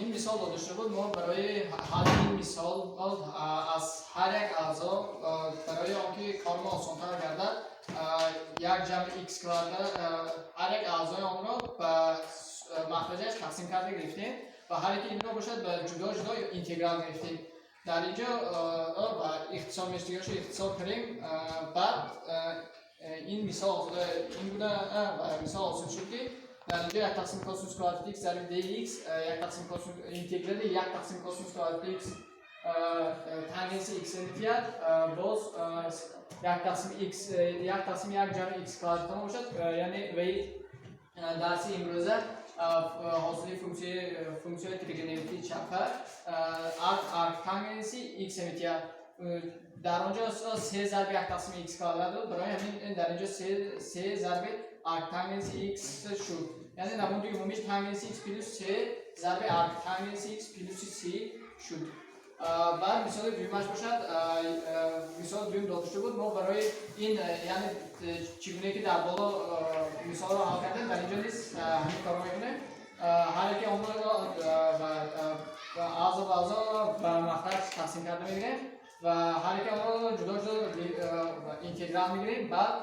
Ин мисол дода шуда буд. Мо барои ҳалли ин мисол аз ҳар як аъзо, барои он ки кори мо осонтар гардад, як ҷамъи x квадрат, ҳар як аъзои онро ба махраҷаш тақсим карда гирифтем ва ҳар яки инро бошад, ба ҷудо ҷудо интеграл гирифтем. Дар ин ҷо ба ихтисор мештигашо ихтисор кардем. Баъд ин мисол, ин гуна мисол ҳосил шуд, ки дар инҷо як тақсим косинус квадрат x зарби dx, як тақсим косинус, интеграли як тақсим косинус квадрат x тангенси x медиҳад. Боз як тақсим x, як тақсим як ҷамъи x квадрат бошад, яъне ваи дарси имрӯза ҳосили функсияи тригонометрии чапа арктангенси x медиҳад. Дар он ҷо се зарби як тақсими x квадрат буд, барои ҳамин дар инҷо се зарби арктангенси x шуд. Яъне намуди умумиш тангенси x плюс се зарби арктангенси x плюси c шуд. Баъд мисоли дуюмаш бошад, мисоли дуюм дода шуда буд. Мо барои ин, яъне чӣ гуне ки дар боло мисолро ҳал кардем, дар инҷо низ ҳамин корро мекунем. Ҳар яке онро аъзо ба аъзо ба махраҷ тақсим карда мегирем ва ҳар яке онро ҷудо ҷудо интеграл мегирем. Баъд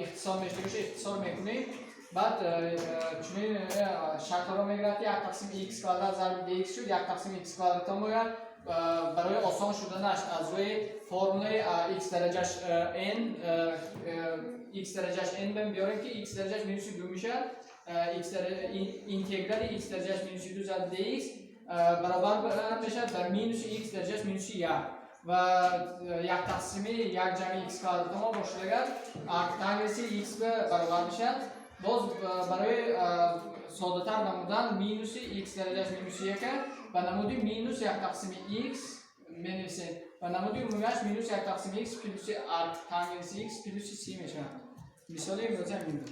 ихтисор мештагиша ихтисор мекунем. Баъд чунин шаклро мегирад, ки як тақсими x квадрат зарби dx шуд, як тақсими x квадрат меояд. Барои осон шуданаш аз рӯи формулаи x дараҷаш n, x дараҷаш n биёрем, ки x дараҷаш минуси ду мешавад. Интеграли x дараҷаш минуси ду зарби dx баробар мешавад ба минуси x дараҷаш минуси як ва як тақсими як ҷамъи x квадрат мо бошад, агар арктангенси x баробар мешавад. Боз барои соддатар намудан минуси x дараҷаш минуси яка ба намуди минус як тақсими x менависем ва намуди умумиаш минус як тақсими x плюси арктангенси x плюси c мешавад. Мисоли имрӯза ҳамин буд.